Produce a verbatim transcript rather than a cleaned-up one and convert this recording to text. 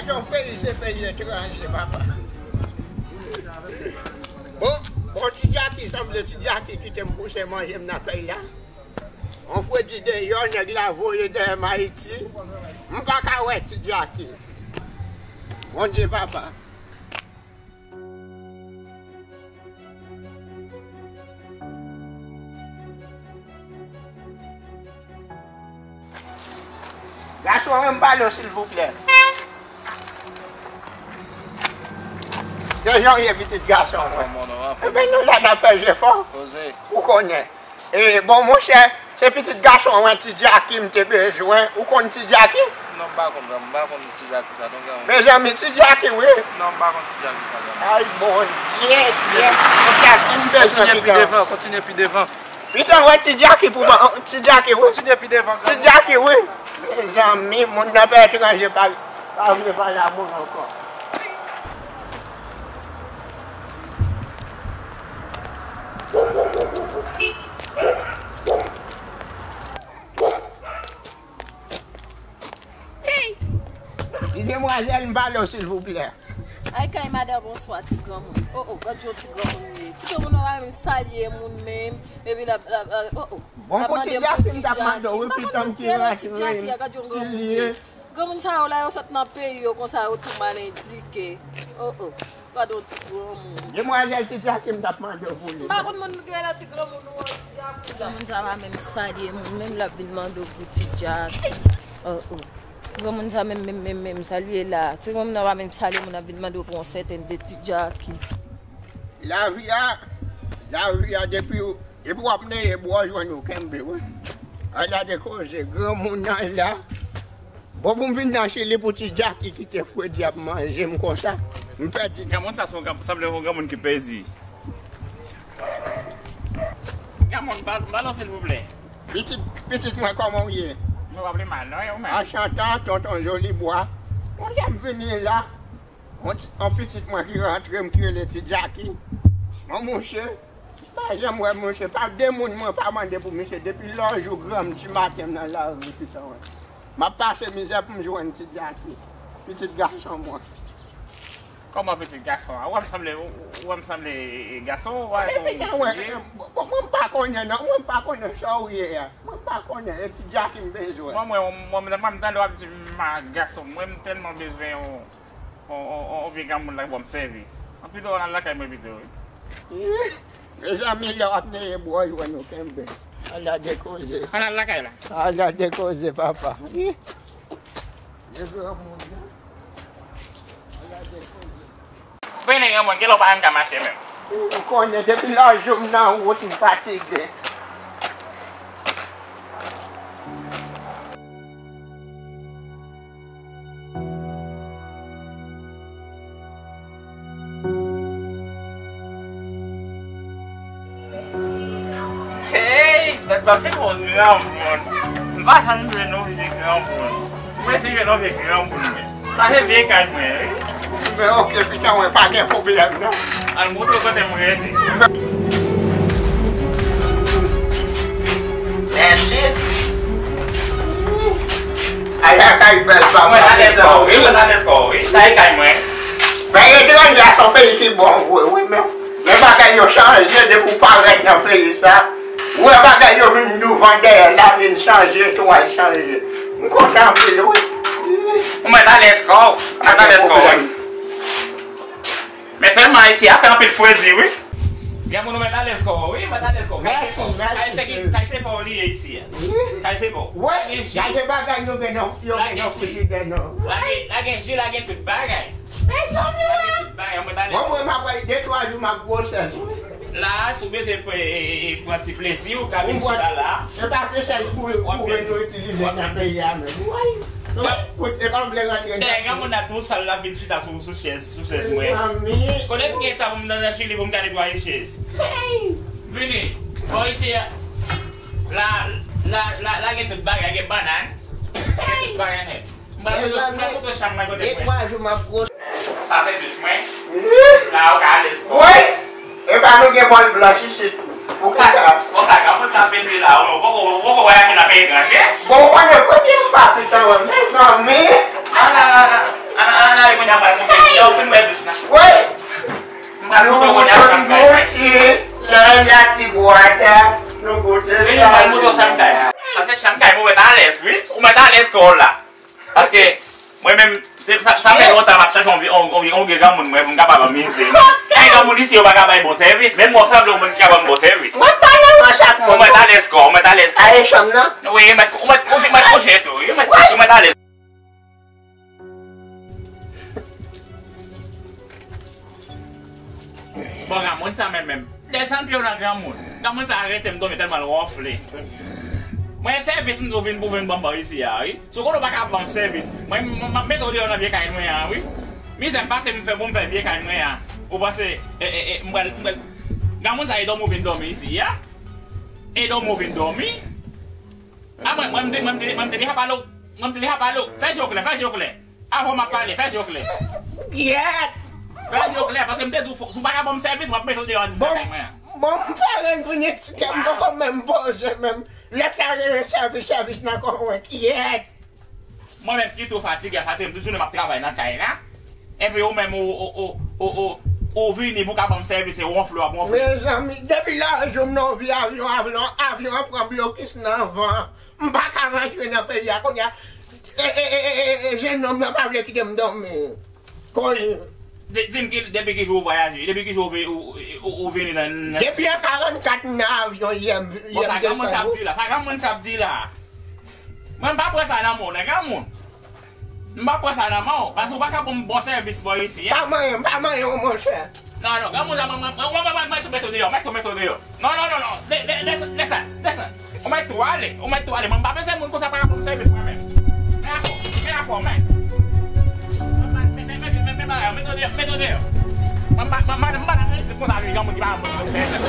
Yon peyi se peyi etranje, papa. Bon, bon, Ti Jaki, sanble Ti Jaki kite m kouche manje m nan peyi la. On fredi deyò, nèg la voye dèyè m Ayiti. M pa ka wè Ti Jaki. Bondye, papa. Gason, ren m pale w, silvouplè. Kijan w ye, pitit gason mwen? Anfòm, mon non, anfòm. Ebyen, nou la, n ap fè jefò. Koze. Ou konnen. E, bon, monchè, se pitit gason mwen, Ti Jaki, m te bezwen. Ou konn Ti Jaki? Non, m pa konn, m pa konn Ti Jaki sa, non, granmoun. Mezanmi, Ti Jaki, wi. Non, m pa konn Ti Jaki sa, granmoun. Ay, Bondye, Ti Jaki, m bezwen pitit. Kontinye pi devan, kontinye pi devan. Pitit, wè Ti Jaki pou ban, Ti Jaki, wi. Kontinye pi devan, granmoun. Ti Jaki, wi. Mezanmi, moun nan pè etranje pa, pa vle pale a moun ankò. Hey! Di demwazèl m pale w, silvouplè. Ay, kay madan, bonswa, ti granmoun. O, o, gad yon ti granmoun li ye. Ti granmoun nan pa menm salye moun menm. Epi l ap, l ap, o, o. Bon, pou Ti Jaki, m t ap mande w, wi, pitit ki rantre, ki li ye. Granmoun sa yo la, yo sot nan peyi yo konsa, yo tou mal endike. O, o. Gad yon ti granmoun. Demwazèl, Ti Jaki, m t ap mande w pou li. M pa konn moun ki rele ti granmoun ou an, Ti Jaki. Granmoun sa pa menm salye moun, menm l ap vin mande w pou Ti Jaki. O, o. Granmoun sa menm, menm, menm, menm, sa l ye la. Ti granmoun nan pa menm salye moun, ap vin mande w pou yon sèten de Ti Jaki. Lavi a, lavi a, depi w, depi w ap neye bwa, w jwenn ou kenbe, wi. Ala de koze, granmoun nan la. Bon, pou m vin nan Chili pou Ti Jaki kite fredi ap manje m konsa, m pèdi. Granmoun sa se yon gran-, sanble yon granmoun ki pèdi. Granmoun, pa, pa non, silvouplè. Pitit, pitit mwen, kòman w ye? Mwen pa pi mal, non, e ou menm? Anchante, tonton Jolibwa. Mwen jan m vini la. Yon ti, yon pitit mwen ki rantre m ki rele Ti Jaki. Yon mouche, m pa janm wè mouche. Pa de moun mwen pa mande pou misye. Depi lòjou granm ti maten m nan lari pitan mwen. M ap pase mizè pou m jwenn Ti Jaki. Pitit gason mwen. Kòman pitit gason an? Ou wè m sanble, ou, ou wè m sanble, e, e, gason, ou wè. Epi, mwen, bon, mwen m pa konnen non, mwen m pa konnen sa w ye a. Mwen m pa konnen, e Ti Jaki m bezwen. Mwen, mwen, mwen, mwen, mwen m tande w ap di m a gason, mwen m tèlman bezwen yon, yon, yon, yon vye granmoun la ki ban m sèvis. Anpi do, ann al lakay mwen pito, wi. Mezanmi, lè w ap neye bwa, w jwenn ou kenbe. Ala de koze. Ann al lakay la. Ala de koze, papa. Ih. Vye granmoun nan. Ala de koze. Vini, granmoun, kilè w pa menm ka mache menm? Ou konnen, depi lòjou m nan wout, m fatige. Hey, nèg la se yon granmoun. M pa janm jwenn yon vye granmoun. Mwen se jwenn yon vye granmoun, men. Sa se vye kay mwen, wi. Men oke, pitit mwen, pa gen pwoblèm, non. Al montre w kote m rete. Mèsi. Ay, lakay bèl, papa. Mwen alèz kò, wi, mwen alèz kò, wi. Sa e kay mwen. Men etranje a se yon peyi ki bon vre, wi, men, men bagay yo chanje depi w parèt nan peyi sa. Ou wè bagay yo vin douvan dèyè, lavi n chanje, twal chanje. M kontan anpil, wi. Ou mèt alèz kò w, ou mèt alèz kò w, wi. Men sèlman isi a fè anpil fredi, wi. Granmoun, ou mèt alèz kò w, wi, ou mèt alèz kò w. Mèsi, mèsi, cheri. Kay se pa w li ye isi a. Wi. Kay se pa w. Wi, lage bagay nou gen nan, yo gen nan frijidè, non. Lage, lage ji, lage tout bagay. Mezanmi, wi. Mwen, mwen, m ap bay de twa jou, m ap gwosès, wi. La, si w bezwen pran, e, e, e, pran ti plezi w, ka vin chita la. E pa se chèz kouri, kouri nou itilize nan peyi a menm. Wi. Wi, e pa m vle rantre nan. Dèyè granmoun nan tou sal la vin chita sou, sou chèz, sou chèz mwen. Mezanmi. Kote m gen tan pou m nan, nan Chili pou m ka netwaye chèz? Hey! Vini. Bon, isi a. La, la, la, la gen tout bagay, gen bannann. Gen tout bagay nèt. Mwen, mwen, mwen, mwen, chanm mwen kote mwen. Sa se douch mwen. La, ou ka alèz kò w. Wi. Epa nou gen bòl blanch isit. Ou ka sa. Konsa, granmoun sa pete la, ou poko, ou poko wè a ki nan peyi etranje. Bon, ou konnen premye fwa pitit mwen, mezanmi. Ala, ala, ala, ala, Ay, mwen ap al monte, yo fin wè douch la. Wi. M pral montre w kounye a chanm kay mwen. Nan Jati Bwada, nou goute chanm kay. Paske chanm kay mwen, ou mèt alèz, wi. Ou mèt alèz kò w la. Paske mwen menm, se, sa, sa fè lontan m ap chache yon, yon, yon, yon vye granmoun mwen pou m kapab anmize m. Gen granmoun isi yo pa ka bay bon sèvis. Menm mwen sanble yon moun ki ka ban m bon sèvis. Mwen pa nan manch ak moun. Ou mèt alèz kò, ou mèt alèz kò. Aye chanm nan. Wi, ou mèt, ou mèt kouche, ou mèt kouche tou, wi. Ou mèt, ou mèt alèz. Bon, granmoun sa menm menm. Desann pye w nan granmoun. Granmoun sa arete m dòmi tèlman l wonfle. Mwen sèvis m di w vin pou vin ban m ba w isi a, wi. Si w konnen w pa ka ban m sèvis, mwen m, m, m ap mete w deyò nan vye kay mwen an, wi. Mizè m pase m fè pou m fè vye kay mwen an. Ou panse, e, e, e, m pral, m pral, granmoun sa e dòmi w vin dòmi isi a? E dòmi w vin dòmi? A mwen, mwen m te, mwen m te, mwen m te deja pale w, mwen m te deja pale w. Fè je w klè, fè je w klè. Avan m ap pale, fè je w klè. Gyèt! Fè je w klè, paske m te di w, si w pa ka ban m sèvis, m ap mete w deyò an diznèf kay mwen an. Bon, m fè ren vini, kè m poko menm poze menm. Lè ta rele sèvis, sèvis nan kò mwen, gyèt! Mwen menm ki tou fatige, fatige, m tout jounen m ap travay nan kay la. Epi ou menm ou, ou, ou, ou, ou, ou vini pou w ka ban m sèvis e wonfle w ap wonfle. Mezanmi, depi lè jou m nan vi avyon, avyon, avyon an pran blokis nan van. M pa ka rantre nan peyi a kounye a. E, e, e, e, e, e, jennonm nan pa vle kite m dòmi. Kounye. Di, di m ki, depi ki jou ou vwayaje? Depi ki jou ou vi-, ou, ou, ou vini nan, nan... Depi an karannkat m nan avyon yè, m, yè m desann. Bon, sa granmoun sa ap di la? Sa granmoun sa ap di la? Mwen m pa pran sa nan men w, non, granmoun. M pa pran sa nan men w, paske ou pa ka ban m bon sèvis bò isi a. Pa manyen, pa manyen w, monchè. Non, non, granmoun sa, mwen, mwen, mwen, mwen, mwen, mwen tou mete w deyò, mwen tou mete w deyò. Non, non, non, non, de, de, desann, desann, desann. Ou mèt tou ale, ou mèt tou ale. Mwen m pa bezwen moun konsa pa ka ban m sèvis mwen menm. Men afè w, men afè w, men. Men, men, men, men, men, men bagay, mete w deyò, mete w deyò. Mwen m pa, mwen, mwen, mwen pa nan prensip konsa, vin granmoun ki pa ban m sèvis.